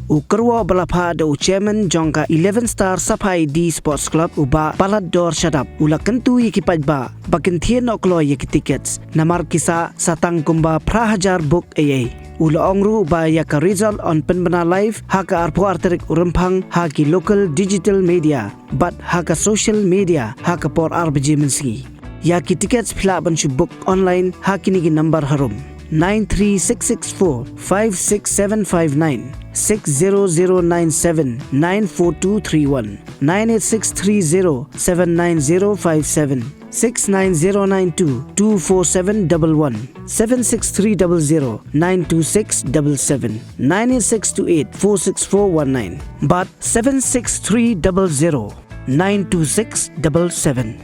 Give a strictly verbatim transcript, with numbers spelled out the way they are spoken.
U kyrwoh ba la phah da u chairman jong ka eleven Star Saphai D Sports Club, u Bah Palatdor Shadap, u la kyntu ïa ki paidbah ba kin thied noh kloi ïa ki tickets, namar ki sah sa tang kumba phra hajar buk ei ei. U la ong ruh ba ïa ka result yn pynbna live ha ka arphew ar tarik u Rymphang ha ki local digital media bad ha ka social media ha ka por ar baje mynsngi. Ïa ki tickets phi lah ban shu book online ha kine ki number harum: nine three six six four five six seven five nine, six zero zero nine seven nine four two three one, nine eight six three zero seven nine zero five seven, six nine zero nine two two four seven double one, seven six three double zero nine two six double seven, nine eight six two eight four six four one nine, bad seven six three double zero nine two six double seven.